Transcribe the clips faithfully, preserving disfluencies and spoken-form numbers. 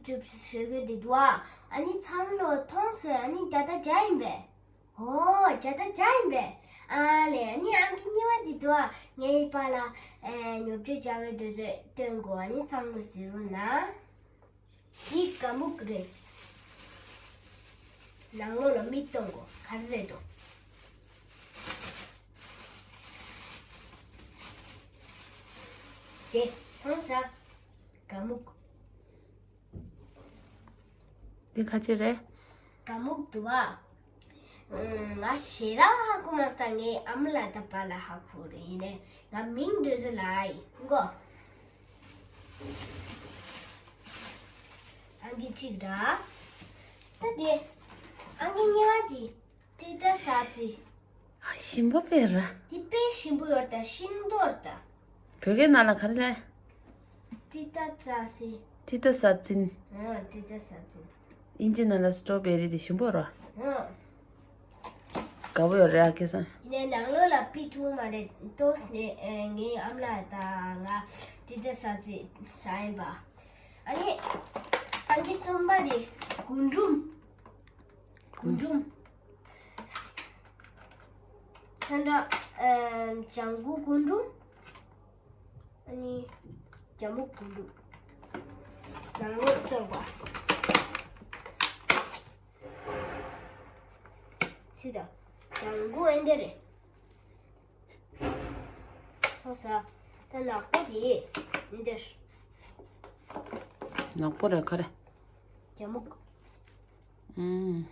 ཅུབ་ཟེར་གྱི་འདི་འདུག་ཨ། ཨ་ནི་ཚང་མ་ལོ་མཐོང་སོང་། ཨ་ནི་བརྒྱ་དང་བརྒྱ་ཡིན་པས། ཨོ་བརྒྱ་དང་བརྒྱ་ཡིན་པས། ཨ་ལས་ཨ་ནི་ཨང་ཀི་གཉིས་པ་འདི་འདུག་ཨ། ངའི་པཱ་ལགས་ཨེ་ཉོ་སྤྲོད་བྱ་གི་འདུག་ཟེར་སྟོན་དགོས། ཨ་ནི་ཚང་མ་ལོ་གཟིགས་རོགས་གནང་། འདི་ག་མུག་རེད། ནང་ལོགས་ལ་མིག་གཏོང་དགོས། ག་རེ་རེད་དོ། དེ་མཐོང་ས། ག་མུག་འདི་ཁ་ཆེ་རེད། ག་མུག་འདུག་བ། ང་ཞེ་དྲག་ཧ་གོ་མ་སོང་། ངའི་ཨ་མ་ལགས་དང་པཱ་ལགས་ཧ་གོ་རེད། ཡིན་ནའི་ང་མིང་འདོད་ཚོད་ལ་ཡིན་གོ། ཨང་ཀི་གཅིག་ར། ད་དེ་ཨང་ཀི་གཉིས་པ་དེ། ཏྲི་ཏ་ས་ཙི། ཨ་ཞིམ་པོ་དཔེ་ར། དེ་དཔེ་ཞིམ་པོ་ཡོད་ད། ཤིང་ཏོག་རེད་ད། བོད་སྐད་ནང་ལ་ག་རེ་ལབ། ཏྲི་ཏ་ཙ་སི། ཏྲི་ཏ་ས་ཙིན། ཨ་ཏྲི་ཏ་ས་ཙིན། དབྱིན་ཇི་ནང་ལ་སི་ཊོ་བེ་རི་དེ་ཞིམ་པོ་ར། ཨ། དགའ་པོ་ཡོད་རེད་ཨ་ཁེ་སང་། ཡིན་ནའི་ནང་ལོགས་ལ་ཕུད་ཐུབ་མ་རེད། ཏོག་ཙམ་ནས་ཨེ་ངའི་ཨ་མ་ལགས་དང་ང་ཏྲི་ཏ་ས་ཙི་ཟ་ཡིན་པ། ཨ་ནི་ཨང་ཀི་གསུམ་པ་དེ་རྒུན་འབྲུམ། རྒུན་འབྲུམ། ཚོན་ཁྲ། ཨེམ། ལྗང་གུ་རྒུན་འབྲུམ། ཨ་ནི་རྒྱ་སྨུག་རྒུན་འབྲུམ། ནང་ལོགས་གཏོར་བ། སི་ད། ལྗང་གུ་ཨེ་འདི་རེད། ཧོ་ས། ད་ནག་པོ་དེ་ཨེ་འདི་རེད། ནག་པོ་རེད་ག་རེ། རྒྱ་སྨུག་ཨུམ།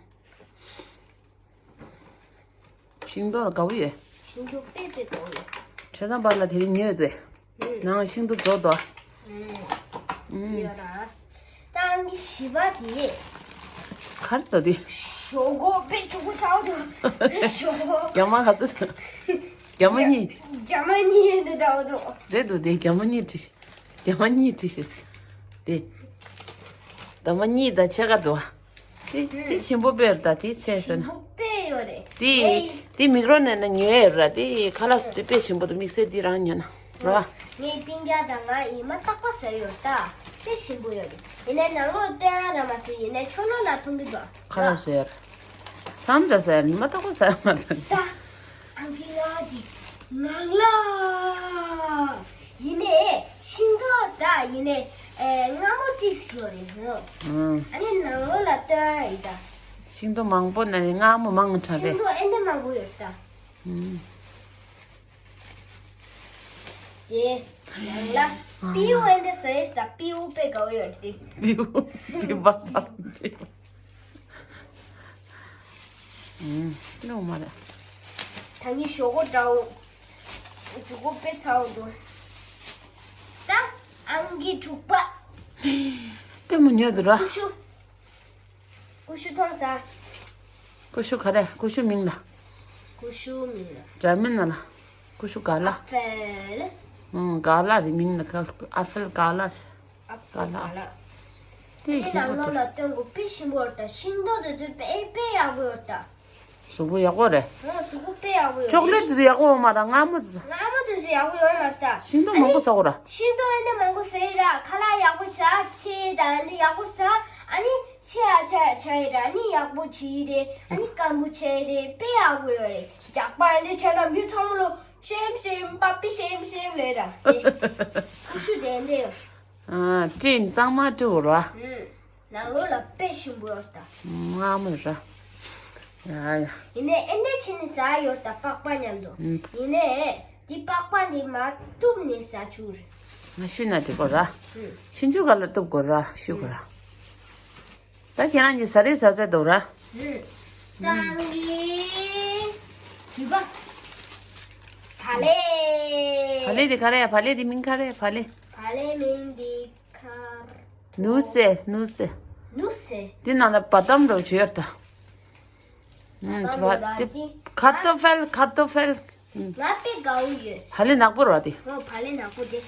ཤིང་ཏོག་ལ་དགའ་པོ་ཡོད། ཤིང་ཏོག་དཔེ་དཔེ་དགའ་པོ་ཡོད། ཁྱེད་ཚང་པ་ལ་དེ་རིང་ཉོས་ཏེ། ཨུམ། ནང་ཤིང་ཏོག་རྫོགས་འདུག་ཨུམ། ཨུམ། ཡོད་ར། ད་ཨང་ཀི་བཞི་པ་དེ། ག་རེ་འདུག་དེ། ཞོག་ཁོག་དཔེ་ཆུང་ཀུ་ཚ་བོ་འདུག་ཞོག་ཁོག་རྒྱ་མ་ག་ཚོད། རྒྱ་མ་གཉིས། རྒྱ་མ་གཉིས་འདི་འདྲ་བོ་འདུག་རེད་འདུག་དེ་རྒྱ་མ་གཉིས་བྲིས་ཤིག་རྒྱ་མ་གཉིས་བྲིས་ཤིག་དེ། རྒྱ་མ་གཉིས་དང་ཕྱེད་ཀ་འདུག་དེ་དེ་ཞིམ་པོ་དཔེ་རེད་ད། དེ་ཚད་ཟེར་ན། ཞིམ་པོ་དཔེ་ཡོད་རེད། དེ་དེ་དེ་མིག་རོ་ནས་ན་ཉོས་ཡོད་ར། དེ་ཁ་ལག་སུ་དེ་དཔེ་ཞིམ་པོ་འདུག་དམིགས་བསལ་དེ་རང་ཉོས་ན་ར། ངའི་སྤུན་ཀྱག་དང་ང་ཡིན་མ་རྟག་པ་ཟ་ཡོད་ད། དཔེ་ཞིམ་པོ་ཡོད་རེད། ཡིན་ནའི་ནང་ལོགས་སྟོན་ཡ་རག་མ་སོང་། ཡིན་ནའི་ཕྱི་ལོགས་ལ་མཐོང་གི་འདུག་ཁ་ལག་ཟ་ཡ་ར། མཚམས་འདྲ་ཟ་ཡ་ར། ཉི་མ་རྟག་པ་ཟ་ཡ་མ་རེད་ད། ད། ཨང་ཀི་ལགས་ཀྱི་ངང་ལ། ཡིན་ནའི་ཤིང་ཏོག་ད་ཡིན་ནའི་ཨེ་མངར་མོ་ཏིག་ཡོད་རེད་ཧོ། ཨང་། ཨ་ནི་ནང་ལོགས་ལ་ལྟོས་ཡིན་ད། ཤིང་ཏོག་མང་པོ་ན་ནི་མངར་མོ་མང་དྲགས་པས། ཤིང་ཏོག་ཨེ་འདྲ་མང་པོ་ཡོད་ད། ཨང་། དེ་ནང་ལ་པིའུ་ཨེ་འདྲ་ཟེར་ད། པིའུ་དཔེ་དགའ་བོ་ཡོད་དེ། པིའུ་པིའུ་བ་ས། ཨུམ། ལོ་མ་རེད། ད་ནི་ཞོག་ཁོག་འདྲ་བོ། ཞོག་ཁོག་དཔེ་ཚ་བོ་འདུག་ད་ཨང་ཀི་དྲུག་པ། དཔེ་མོ་ཉོས་འདུག་ར། ཀུ་ཤུ། ཀུ་ཤུ་མཐོང་ས། ཀུ་ཤུ་ག་རེ། ཀུ་ཤུ་མིང་ལ། ཀུ་ཤུ་མིང་ལ། འཇར་མན་ལ། ཀུ་ཤུ་ག་ལ། ཨ་ཕེལ། ཨུམ། ག་ལ་རེད་མིང་ལ། ཨ་ཕེལ་ག་ལ། ཨ་ཕེལ་ག་ལ། དེ་ནང་ལོགས་ལ་སྟོན་དགོས། དཔེ་ཞིམ་པོ་ཡོད་ད། ཤིང་ཏོག་དེ་ཚོ་དཔེ་དཔེ་ཡག་པོ་ཡོད་ད། གཟུགས་པོ་ཡག་པོ་རེད། ཨོ་གཟུགས་པོ་དཔེ་ཡག་པོ་ཡོད་རེད། ཅོག་ལེ་ཊི་དེ་ཚོ་ཡག་པོ་ཡོད་མ་རེད། མངར་མོ་དེ་ཚོ། མངར་མོ་དེ་ཚོ་ཡག་པོ་ཡོད་མ་རེད་ད། ཤིང་ཏོག་མང་པོ་ཟ་དགོས་ར། ཤིང་ཏོག་ཨེ་འདྲ་མང་པོ་ཟ་ཡི་ར། ཁ་ལག་ཡག་པོ་ཟ། ཚལ་དང་ཨེ་འདྲ་ཡག་པོ་ཟ། ཨ་ནི་ཆེ་ཡ་ཆེ་ཆེ་ཡི་ར། ཨ་ནི་ཡག་པོ་བྱེད་ཡི་རེད། ཨ་ནི་སྐམ་པོ་བྱེད་ཡི་རེད། དཔེ་ཡག་པོ་ཡོད་རེད། རྒྱགས་པ་ཨེ་འདྲ་བྱས་ན་མི་ཚང་མ་ལོ་ཤེམ་ཤེམ་པ་པི་ཤེམ་ཤེམ་ལས་ར། ཀུ་ཤུ་དེ་འདྲ་ཡོད། ཨ། སྤྲིན་གཙང་མ་སྤྲུག་ར། ཨུམ། ནང་ལོགས་ལ་དཔེ་ཞིམ་པོ་ཡོད་ད། མངར་མོ་ར། ཡ་ཡ། ཡིན་ནའི་ཨེ་འདྲ་བྱས་ནས་ཟ་ཡོད་ད། པགས་པ་མཉམ་དུ། ཨུམ། ཡིན་ནའི་འདི་པགས་པ་འདི་མར་གཏུབ་ནས་ཟ་ཆོག་རེད། ང་བཤུས་ན་འགྲིག་གོ་ར། ཨུམ། ཤིང་ཆུ་ག་ལ་གཏུབ་དགོས་ར། བཤུས་དགོས་ར། ད་ཁྱེད་རང་གཉིས་ཟ་རེས་ཟ་ཚར་འདུག་ར། ཨུམ། ད་ངའི་བུ་པ། བག་ལེབ། བག་ལེབ་འདི་ག་རེ། བག་ལེབ་འདི་མིང་ག་རེ། བག་ལེབ། བག་ལེབ་མིང་འདི་ཁར། ནུ་སེ། ནུ་སེ། ནུ་སེ། འདི་ནང་ལ་བ་དམ་རོ་བྱོས་ཡོད་ད། ཨུམ། བ་དམ་རོ་ར་འདི། ཁར་ཏོ་ཕེལ། ཁར་ཏོ་ཕེལ། ཨུམ། ང་དཔེ་དགའ་བོ་ཡོད། བག་ལེབ་ནག་པོ་ར་དེ། ཨོ་བག་ལེབ་ནག་པོ་དེ།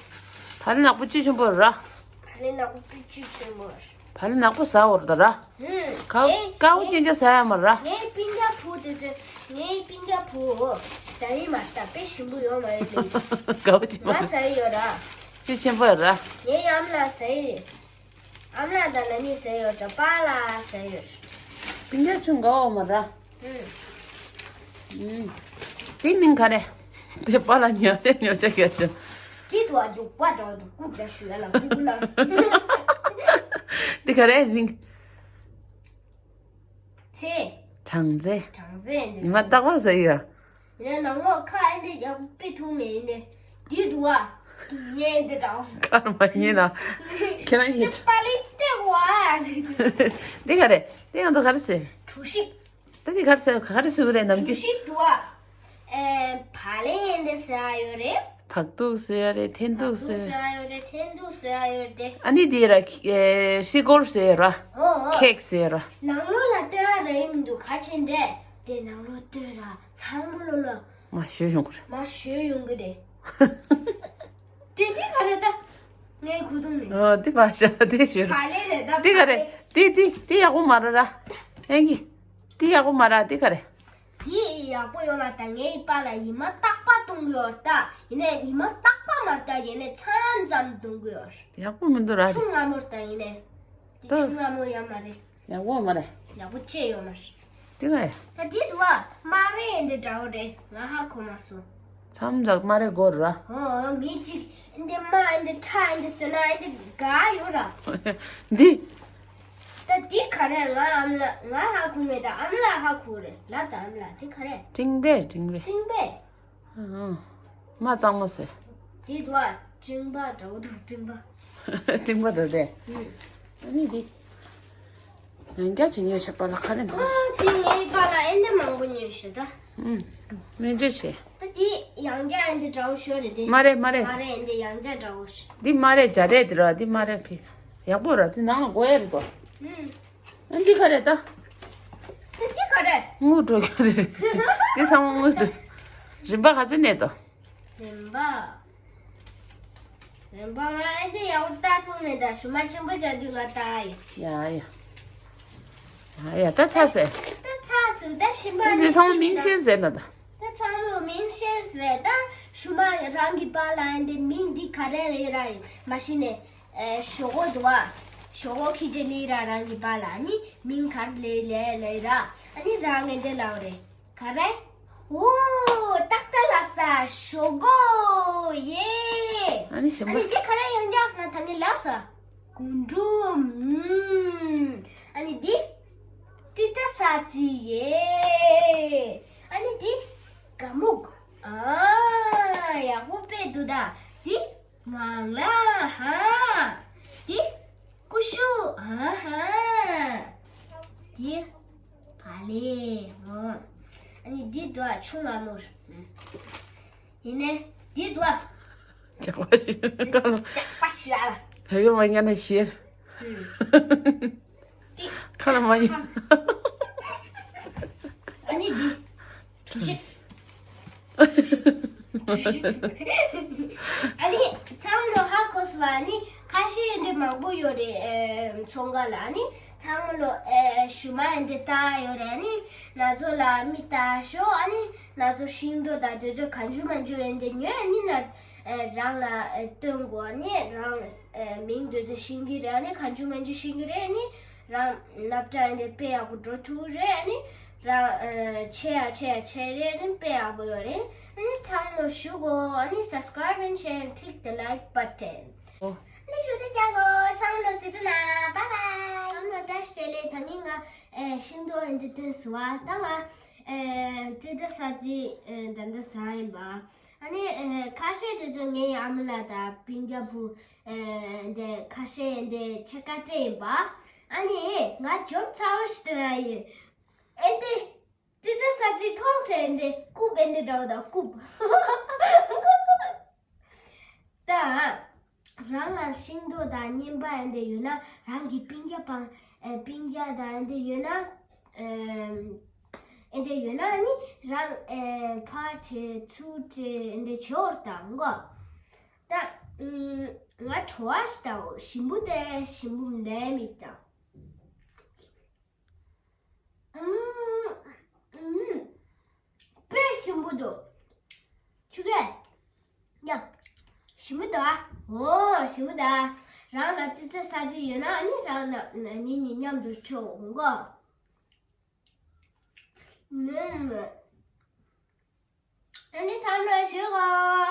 བག་ལེབ་ནག་པོ་བཅུད་ཆེན་པོ་ར། བག་ལེབ་ནག་པོ་བཅུད་ཆེན་པོ་ར། བག་ལེབ་ནག་པོ་ཟ་འོར་ད་ར། ཧུམ། ཁ་ངའི་ཁ་བོ་ངའི་རྐྱང་རྐྱང་ཟ་ཡ་མ་ར། ངའི་སྤུན་ཀྱག་བུ་དེ་ཚོས། ངའི་སྤུན་ཀྱག་བུ་ཟ་ཡི་མ་རེད་ད། དཔེ་ཞིམ་པོ་ཡོད་མ་རེད་ལབ། དགའ་པོ་བྱེད་མ་ང་རེད། ཟ་ཡི་ཡོད་ར། བཅུད་ཆེན་པོ་ཡོད་ར། ངའི་ཨ་མ་ལགས་ཟ་ཡི་རེད། ཨ་མ་ལགས་དང་ན་ནིང་ཟེར་ཡོད་ད་པཱ་ལགས་ཟེར་ཡོད། སྤུན་ཀྱག་ཆུང་ག་འོ་མ་ར། ཨུམ། ཨུམ། དེ་མིང་ག་རེ། དེ་པཱ་ལགས་ཉོ་དེ་ཉོ་ཆ་ག་ཆ། དེ་དུ་ཨ་འཇུག་པ་འདྲ་བ་འདུག་ཀུ་རེ་ཞུ་ཡ་ལ་ཀུ་ཀུ་ལ། དེ་ག་རེ་མིང་། ཚེ། གྲངས་ཚེ། གྲངས་ཚེ་འདི། ཉི་མ་རྟག་པར་ཟེར་ཡོད། ངའི་ནང་ལོགས་ཁ་ཨེ་འདྲ་ཡག་པོ་དཔེ་ཐུག་མེད་ཡིན་ནས་འདི་འདུག་ཨ། ངས་འདི་འདྲ། ཁ་མ་ཉན་ན། ཁྱེད་རང་གིས། པ་ལི་ཏེ་བ། འདི་ག་རེ། འདི་ཡང་དུ་ག་རེ་ཟེར། གྲུ་བཞི། ད་འདི་ག་རེ་ཟེར་ག་རེ་ཟེར་བ་རེད་ནམ་གྲུ་རྒྱུན། བཞི་འདུག་ཨ། ཨེ་བ་ལན་འདི་ཟེར་ཡ་ཡོད་རེད། བག་ཐུག་ཟེར་ཡ་རེད་འཐེན་ཐུག་ཟེར། ཟེར་ཡ་ཡོད་རེད་འཐེན་ཐུག་ཟེར་ཡ་ཡོད་རེད། ཨ་ནི་འདི་ར་ཨེ་ཤི་གོར་ཟེར་ཡ་ར། ཨོ་ཨོ། ཁེག་ཟེར་ཡ་ར། ནང་ལོགས་ལ་ལྟོས་ཡ་རེད་མི་འདུག་ག་ཆེན་རེད། དེ་ནང་ལོགས་ལྟོས་ར་ཚང་མ་ལོ་ལོ། མ་ཞོས་ཡོང་གི་རེད། མ་ཞོས་ཡོང་གི་རེད། དེ་དེ་ག་རེད་ད། ངའི་གུ་དུང་ནས། ཨོ་དེ་བ་ཤ་དེ་ཞོས་ར། བ་ལན་རེད་ད། དེ་ག་རེད། དེ་དེ་དེ་ཡག་པོ་མ་རེད་ར། ཨེ་གི། དེ་ཡག་པོ་མ་རེད་དེ་ག་རེད། དེ་ཡག་པོ་ཡོད་མ་ད་ངའི་པཱ་ལགས་ཉི་མ་རྟག་པར་གཏོང་གི་ཡོད་ད། ཡིན་ནའི་ཉི་མ་རྟག་པར་མ་རེད་ད་ཡིན་ནའི་མཚམས་མཚམས་གཏོང་གི་ཡོད། ཡག་པོ་མི་འདུག་ར་དེ། ཆུང་ང་མོར་ད་ཡིན་ནའི། དེ་ད་ཆུང་ང་མོ་ཡོད་མ་རེད། ཡག་པོ་མ་རེད། ཡག་པོ་ཅི་ཡོད་མ་རེད། དེ་ག་ཡ། ད་དེ་དུ་བ་མ་རེད་འདི་འདྲ་བོ་རེད་ང་ཧ་གོ་མ་སོང་། མཚམས་འཇག་མ་རེད་གོ་ར། ཨོ་མི་གཅིག་འདི་མ་འདི་ཁྲ་འདི་སོ་ན་འདི་དགའ་ཡོད་ར། འདི། ད་འདི་ག་རེ་ང་ཨམ་ལ་ང་ཧ་གོ་མེད་ད་ཨམ་ལ་ཧ་གོ་རེད་ལབ་ད་ཨམ་ལ་འདི་ག་རེ། ཀྲིང་པེ་ཀྲིང་པེ། ཀྲིང་པེ། ཨང་། མ་གཙང་མ་ཟེར། འདི་དུ་ཨ་ཀྲིང་པ་འདྲ་བོ་འདུག་ཀྲིང་པ། ཀྲིང་པ་འདྲ་དེ། ཨུམ། ཨ་ནི་འདི། ཡང་བསྐྱར་བྱེད་ཉོས་ཤག་པ་ལ་ཁ་རེ་ན། ཨ་ཙི་ངའི་པཱ་ལགས་ཨེ་འདི་མང་པོ་ཉོས་ཤག་ད། ཨུམ། སྨན་བཅོས་བྱས། ད་འདི་ཡང་བསྐྱར་ཨེ་འདི་འདྲ་བོ་ཤོར་རེད་དེ། མ་རེད་མ་རེད། མ་རེད་ཨེ་འདི་ཡང་བསྐྱར་འདྲ་བོ་ཤོར། འདི་མ་རེད་འཇའ་རས་འདི་ར་འདི་མ་རེད་ཕི། ཡག་པོ་ར་འདི་ནང་ལ་དགོས་ཡ་རེད་དོ། ཨུམ། ཨ་འདི་ག་རེད་ད། ད་འདི་ག་རེད། དངུལ་འགྲོ་རྒྱུ་རེད། འདི་ཚང་མ་དངུལ་འགྲོ། རིན་པ་ག་ཚོད་ནས་དོ། རིན་པ། རིན་པ་ང་ཨེ་འདི་ཡག་པོ་ལྟ་ཐུབ་མེད་ད་ཞུ་མ་ཆེན་པོ་བྱ་དུས་ང་ལྟ་ཡི། ཡ་ཡ། ཡ་ཡ་ད་ཚ་ཟེར། ད་ཚ་སུ་ད་ཞིམ་པ་ད་འདི་ཚང་མ་མིང་ཤེས་ཟེར་ལ་ད། ད་ཚང་མ་མིང་ཤེས་ཟེར་ད་ཞུ་མ་རང་གི་པཱ་ལགས་ཨེ་འདི་མིང་འདི་ག་རེ་རེད་ར་ཡི་མ་གཞི་ནས། ཨེ་ཞོག་ཁོག་འདུག་བ། ཞོག་ཁོག་ཁི་ཅེ་ལི་ར་རང་གི་པཱ་ལགས་ཨ་ནི་མིང་གར་ལེ་ལེ་ལེ་ར། ཨ་ནི་རང་ངན་དེ་ལའོ་རེ། ག་རེ། ཨོ་ཏག་ཏག་ལ་ས་ཞོག་ཁོག་ཡེ། ཨ་ནི་ཞིམ་པ། ཨ་ནི་དེ་ག་རེ་ཡང་རྒྱག་ང་ད་ནི་ལ་ས། གུ་འབྲུམ། ཨ་ནི་དེ། ཏི་ཏ་ས་ཙི་ཡེ། ཨ་ནི་དེ། ག་མུག་ཨ། ཡག་པོ་དཔེ་འདུག་ད། དེ། ངང་ལ་ཧ། དེ། ཀུ་ཤུ་ཨ་ཧ། དེ། བ་ལེ་ཧོ། ཨ་ནི་འདི་དུ་ཨ་ཆུང་ང་མོར། ཡིན་ནས་འདི་དུ་ཨ། ཇག་པ་ཞིག་ཁ་ལ། ཇག་པ་ཞིག་ཨ་ལ། བོད་ཡོད་མ་ཉན་ན་ཤེར། ཁ་ལ་མ་ཉན། ཨ་ནི་འདི། ཨ་ནི་ཚང་མ་ཧ་གོ་སོང་བ་ནི་ཁ་ཤས་འདི་མང་པོ་ཡོད་རེད་ཨེ་ཚོང་ཁང་ལ་ཨ་ནི་ཚང་མ་ལོ་ཨེ་ཞུ་མ་འདི་ལྟ་ཡོད་རེད་ཨ་ནི་ན་ཚོ་ལ་མི་ལྟ་ཤོག་ཨ་ནི་ན་ཚོ་ཤིང་ཏོག་དང་དེ་ཚོ་གང་བྱུང་མང་བྱུང་ཡོད་འདི་ཉོས་ཨ་ནི་ན་ཨེ་རང་ལ་ཨེ་སྟོན་དགོས་ཨ་ནི་རང་ཨེ་མིང་དེ་ཚོ་ཤེས་ཀྱི་རེད་ཨ་ནི་གང་བྱུང་མང་བྱུང་ཤེས་ཀྱི་རེད་ཨ་ནི། རང་སློབ་གྲྭ་འདི་དཔེ་ཡག་པོ་འགྲོ་ཐུབ་རེད་ཨ་ནི་རང་ཨ་ཆེ་ཡ་ཆེ་ཡ་ཆེ་རེད་ཨ་ནི་དཔེ་ཡག་པོ་ཡོད་རེད་ཨ་ནི་ཚང་མ་ཞུ་གོ་ཨ་ནི་subscribe and share and click the like button ཨ་ནི་ཞུ་དེ་རྒྱག་གོ་ཚང་མ་ཟེར་དུ་ན་bye bye ཚང་མ་བཀྲ་ཤིས་བདེ་ལེགས། ད་ངས་ང་ཨེ་ཤིང་ཏོག་འདི་སྟོན་སོང་བ་ད་ང་ཨེ་ཙི་ད་ས་ཙི་ཨེ་ད་འདི་ཟ་ཡིན་པ་ཨ་ནི་ཨེ་ཁ་ཤས་དེ་ཚོ་ངའི་ཨ་མ་ལགས་དང་སྤུན་ཀྱག་བུ། ཨེ་འདི་ཁ་ཤས་འདི་ཕྱེད་ཀ་སྤྲད་ཡིན་པ། ཨ་ནི་ང་འཇོམས་ཚ་བོ་ཞིག་སྟོན་ཡ་ཡིན། ཨེ་འདི་ཙི་ཙི་ས་ཙི་མཐོང་ཟེར་འདི་རྐུབ་ཨེ་འདི་འདྲ་བོ་དང་རྐུབ། ད་རང་ལ་ཤིང་ཏོག་དང་རྔན་པ་ཨེ་འདི་ཡོད་ན་རང་གི་སྤུན་ཀྱག་པང་ཨེ་སྤུན་ཀྱག་དང་ཨེ་འདི་ཡོད་ན་ཨེ་ཨེ་འདི་ཡོད་ན་ནི་རང་ཨེ་ཕར་བྱེད་ཚུར་བྱེད་ཨེ་འདི་བྱེད་འོར་དང་གོ། ད། ང་བྲོ་བ་ཞིག་དང་ཞིམ་པོ་དེ་ཞིམ་པོ་འདའི་མིག་དང་། དཔེ་ཞིམ་པོ་འདུག་ཆུ་རེད། ཉ། ཞིམ་པོ་འདུག་ཨ། འོ་ཞིམ་པོ་འདུག་ཨ། རང་ལ་ཙི་ཙི་ཟ་རྒྱུ་ཡོད་ན་ཨ་ནི་རང་ན་ན་ནིང་ནས་མཉམ་དུ་མཆོད་འོང་གོ། ཨུམ། ཨ་ནི་ཚང་མ་བཞུགས་གོ།